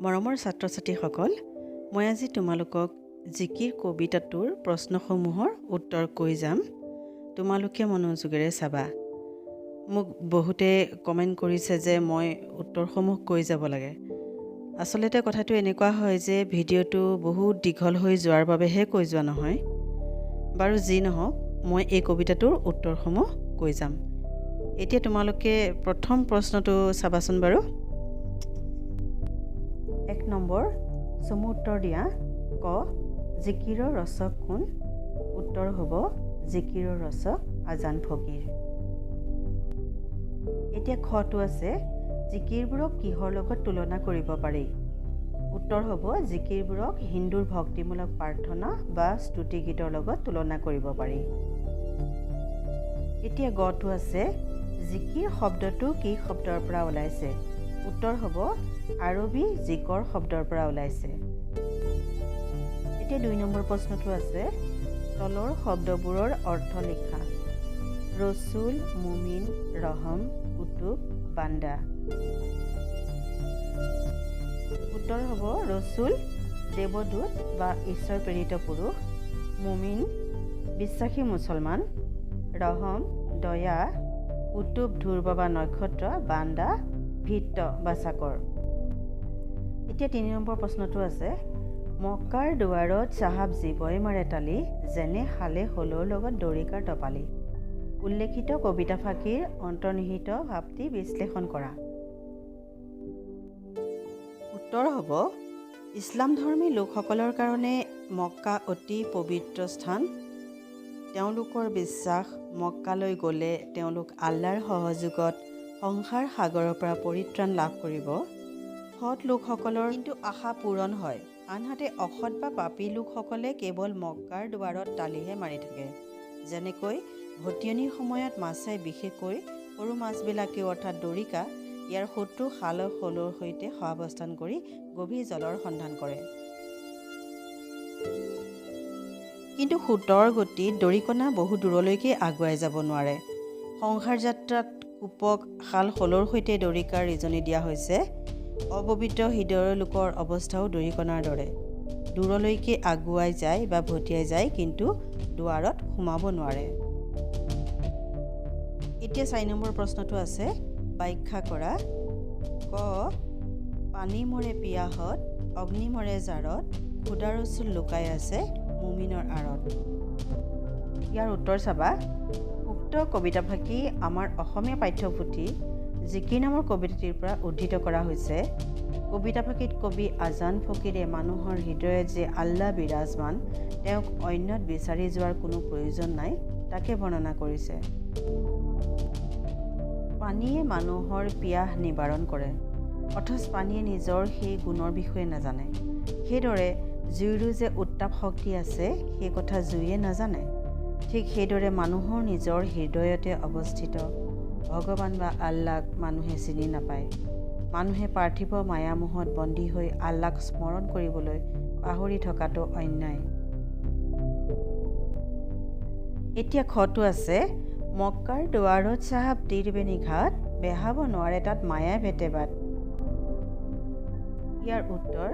মৰমৰ ছাত্ৰ ছাত্ৰীসকল, মই আজি তোমালোকক জিকিৰ কবিতাটোৰ প্ৰশ্নসমূহৰ উত্তৰ কৈ যাম। তোমালোকে মনোযোগেৰে চাবা। মোক বহুতে কমেণ্ট কৰিছে যে মই উত্তৰসমূহ কৈ যাব লাগে। আচলতে কথাটো এনেকুৱা হয় যে ভিডিঅ'টো বহুত দীঘল হৈ যোৱাৰ বাবেহে কৈ যোৱা নহয়। বাৰু যি নহওক, মই এই কবিতাটোৰ উত্তৰসমূহ কৈ যাম। এতিয়া তোমালোকে প্ৰথম প্ৰশ্নটো চাবাচোন বাৰু। 1 নম্বৰ, চমু উত্তৰ দিয়া। ক, জিকিৰৰ ৰচক কোন? উত্তৰ হ'ব জিকিৰৰ ৰচক আজান ফকীৰ। এতিয়া খটো আছে, জিকিৰবোৰক কিহৰ লগত তুলনা কৰিব পাৰি? উত্তৰ হ'ব জিকিৰবোৰক হিন্দুৰ ভক্তিমূলক প্ৰাৰ্থনা বা স্তুতি গীতৰ লগত তুলনা কৰিব পাৰি। এতিয়া গটো আছে, জিকিৰ শব্দটো কি শব্দৰ পৰা ওলাইছে? উত্তৰ হ'ব আৰবী জিকৰ শব্দৰ পৰা ওলাইছে। এতিয়া 2 নম্বৰ প্ৰশ্নটো আছে, তলৰ শব্দবোৰৰ অৰ্থ লিখা। ৰচুল, মুমিন, ৰহম, কুতুব, বান্দা। উত্তৰ হ'ব ৰচুল দেৱদূত বা ঈশ্বৰ প্ৰেৰিত পুৰুষ, মুমিন বিশ্বাসী মুছলমান, ৰহম দয়া, কুতুব ধ্ৰুৱ বা নক্ষত্ৰ, বান্দা ভিত্ত বা চাকৰ। এতিয়া 3 নম্বৰ প্ৰশ্নটো আছে, মক্কাৰ দুৱাৰত চাহাব জীৱই মাৰে তালি, যেনে শালে শলৰ লগত দৰিকাৰ টপালি। উল্লেখিত কবিতাফাঁকিৰ অন্তৰ্নিহিত ভাৱটি বিশ্লেষণ কৰা। উত্তৰ হ'ব ইছলাম ধৰ্মী লোকসকলৰ কাৰণে মক্কা অতি পবিত্ৰ স্থান। তেওঁলোকৰ বিশ্বাস মক্কালৈ গ'লে তেওঁলোক আল্লাৰ সহযোগত সংসাৰ সাগৰৰ পৰা পৰিত্ৰাণ লাভ কৰিব। সৎ লোকসকলৰ কিন্তু আশা পূৰণ হয়, আনহাতে অসৎ বা পাপী লোকসকলে কেৱল মক্কাৰ দুৱাৰত তালিহে মাৰি থাকে। যেনেকৈ ভটিয়নিৰ সময়ত মাছে, বিশেষকৈ সৰু মাছবিলাকেও অৰ্থাৎ দৰিকা, ইয়াৰ শত্ৰু শাল শলৰ সৈতে সহাৱস্থান কৰি গভীৰ জলৰ সন্ধান কৰে। কিন্তু সোঁতৰ গতিত দৰিকণা বহু দূৰলৈকে আগুৱাই যাব নোৱাৰে। সংসাৰ যাত্ৰাত কূপক শাল শলৰ সৈতে দৰিকাৰ ৰিজনি দিয়া হৈছে। অপবিত্ৰ হৃদয়ৰ লোকৰ অৱস্থাও দৰিকণাৰ দৰে, দূৰলৈকে আগুৱাই যায় বা ভটিয়াই যায়, কিন্তু দুৱাৰত সোমাব নোৱাৰে। এতিয়া 4 নম্বৰ প্ৰশ্নটো আছে, ব্যাখ্যা কৰা। ক, পানী মৰে পিয়াহত, অগ্নি মৰে জাৰত, খুদা ৰচুল লুকাই আছে মুমিনৰ আঁৰত। ইয়াৰ উত্তৰ চাবা। উক্ত কবিতাফাঁকি আমাৰ অসমীয়া পাঠ্যপুথি জিকিৰ নামৰ কবিতাটিৰ পৰা উদ্ধৃত কৰা হৈছে। কবিতাফাঁকিত কবি আজান ফকীৰে মানুহৰ হৃদয়ত যে আল্লাহ বিৰাজমান, তেওঁক অন্যত বিচাৰি যোৱাৰ কোনো প্ৰয়োজন নাই, তাকে বৰ্ণনা কৰিছে। পানীয়ে মানুহৰ পিয়াহ নিবাৰণ কৰে, অথচ পানীয়ে নিজৰ সেই গুণৰ বিষয়ে নাজানে। সেইদৰে জুইৰো যে উত্তাপ শক্তি আছে, সেই কথা জুইয়ে নাজানে। ঠিক সেইদৰে মানুহৰ নিজৰ হৃদয়তে অৱস্থিত ভগৱান বা আল্লাক মানুহে চিনি নাপায়। মানুহে পাৰ্থিৱ মায়ামোহত বন্দী হৈ আল্লাক স্মৰণ কৰিবলৈ পাহৰি থকাটো অন্যায়। এতিয়া খটো আছে, মক্কাৰ দুৱাৰত চাহাব ত্ৰিবেণী ঘাট, বেহাব নোৱাৰে তাত মায়াই ভেটে বাট। ইয়াৰ উত্তৰ,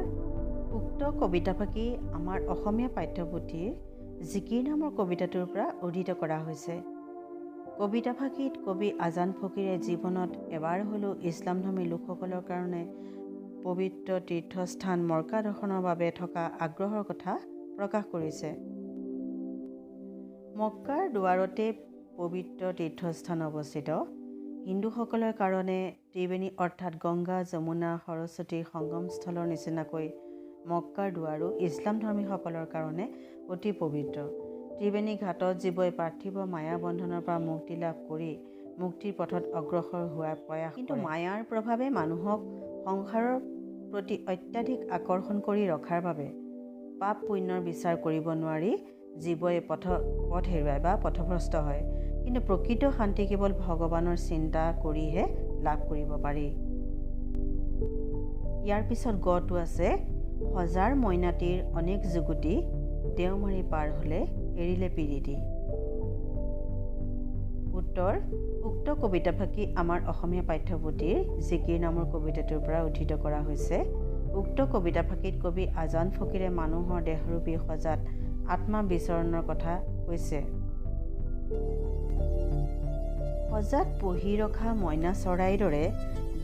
উক্ত কবিতাফাঁকি আমাৰ অসমীয়া পাঠ্যপুথিৰ জিকিৰ নামৰ কবিতাটোৰ পৰা উদ্ধৃত কৰা হৈছে। কবিতাফাঁকিত কবি আজান ফকীৰে জীৱনত এবাৰ হ'লেও ইছলামধৰ্মী লোকসকলৰ কাৰণে পবিত্ৰ তীৰ্থস্থান মক্কা দৰ্শনৰ বাবে থকা আগ্ৰহৰ কথা প্ৰকাশ কৰিছে। মক্কাৰ দুৱাৰতে পবিত্ৰ তীৰ্থস্থান অৱস্থিত। হিন্দুসকলৰ কাৰণে ত্ৰিবেণী অৰ্থাৎ গংগা, যমুনা, সৰস্বতীৰ সংগমস্থলৰ নিচিনাকৈ মক্কাৰ দুৱাৰো ইছলাম ধৰ্মীসকলৰ কাৰণে অতি পবিত্ৰ। ত্ৰিবেণী ঘাটত জীৱই পাৰ্থিৱ মায়া বন্ধনৰ পৰা মুক্তি লাভ কৰি মুক্তিৰ পথত অগ্ৰসৰ হোৱাৰ প্ৰয়াস, কিন্তু মায়াৰ প্ৰভাৱে মানুহক সংসাৰৰ প্ৰতি অত্যাধিক আকৰ্ষণ কৰি ৰখাৰ বাবে পাপ পুণ্যৰ বিচাৰ কৰিব নোৱাৰি জীৱই পথ হেৰুৱায় বা পথভ্ৰষ্ট হয়। কিন্তু প্ৰকৃত শান্তি কেৱল ভগৱানৰ চিন্তা কৰিহে লাভ কৰিব পাৰি। ইয়াৰ পিছত গটো আছে, সজাৰ মইনাটিৰ অনেক যুগুতি, দেওমাৰি পাৰ হ'লে এৰিলে পিৰিতি। উত্তৰ, উক্ত কবিতাফাঁকি আমাৰ অসমীয়া পাঠ্যপুথিৰ জিকিৰ নামৰ কবিতাটোৰ পৰা উদ্ধৃত কৰা হৈছে। উক্ত কবিতাফাঁকিত কবি আজান ফকীৰে মানুহৰ দেহৰূপী সজাত আত্মা বিচৰণৰ কথা কৈছে। সজাত পুহি ৰখা মইনা চৰাইৰ দৰে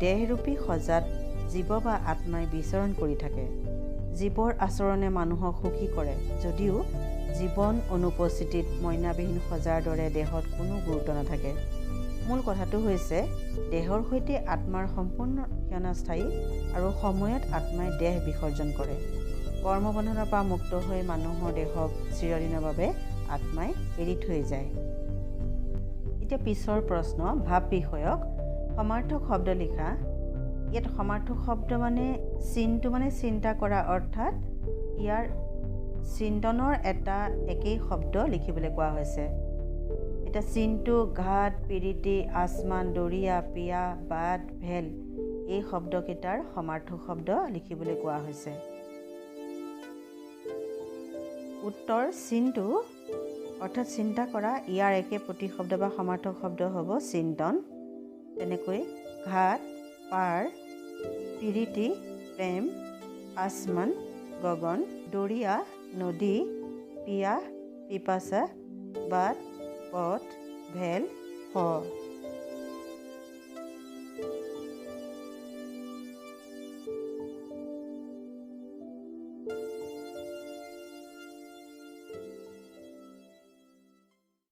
দেহৰূপী সজাত জীৱ বা আত্মাই বিচৰণ কৰি থাকে। জীৱৰ আচৰণে মানুহক সুখী কৰে যদিও জীৱন অনুপস্থিতিত মইনাবিহীন সজাৰ দৰে দেহত কোনো গুৰুত্ব নাথাকে। মূল কথাটো হৈছে দেহৰ সৈতে আত্মাৰ সম্পূৰ্ণ ক্ষণস্থায়ী আৰু সময়ত আত্মাই দেহ বিসৰ্জন কৰে। কৰ্মবন্ধনৰ পৰা মুক্ত হৈ মানুহৰ দেহক চিৰদিনৰ বাবে আত্মাই এৰি থৈ যায়। এতিয়া পিছৰ প্ৰশ্ন, ভাৱ বিষয়ক সমাৰ্থক শব্দ লিখা। ইয়াত সমাৰ্থক শব্দ মানে চিনটো মানে চিন্তা কৰা, অৰ্থাৎ ইয়াৰ চিন্তনৰ এটা একেই শব্দ লিখিবলৈ কোৱা হৈছে। এতিয়া চিনটো, ঘাট, পিৰিতি, আচমান, দৰিয়া, পিয়া, বাট, ভেল এই শব্দকেইটাৰ সমাৰ্থক শব্দ লিখিবলৈ কোৱা হৈছে। উত্তৰ, চিনটো অৰ্থাৎ চিন্তা কৰা, ইয়াৰ একে প্ৰতিশব্দ বা সমাৰ্থক শব্দ হ'ব চিন্তন। তেনেকৈ ঘাট, পাৰ, পিৰিতি, প্ৰেম, আচমান, গগন, দৰিয়া, নদী, পিয়াহ, পিপাসা, বাট, পথ, ভেল, শ।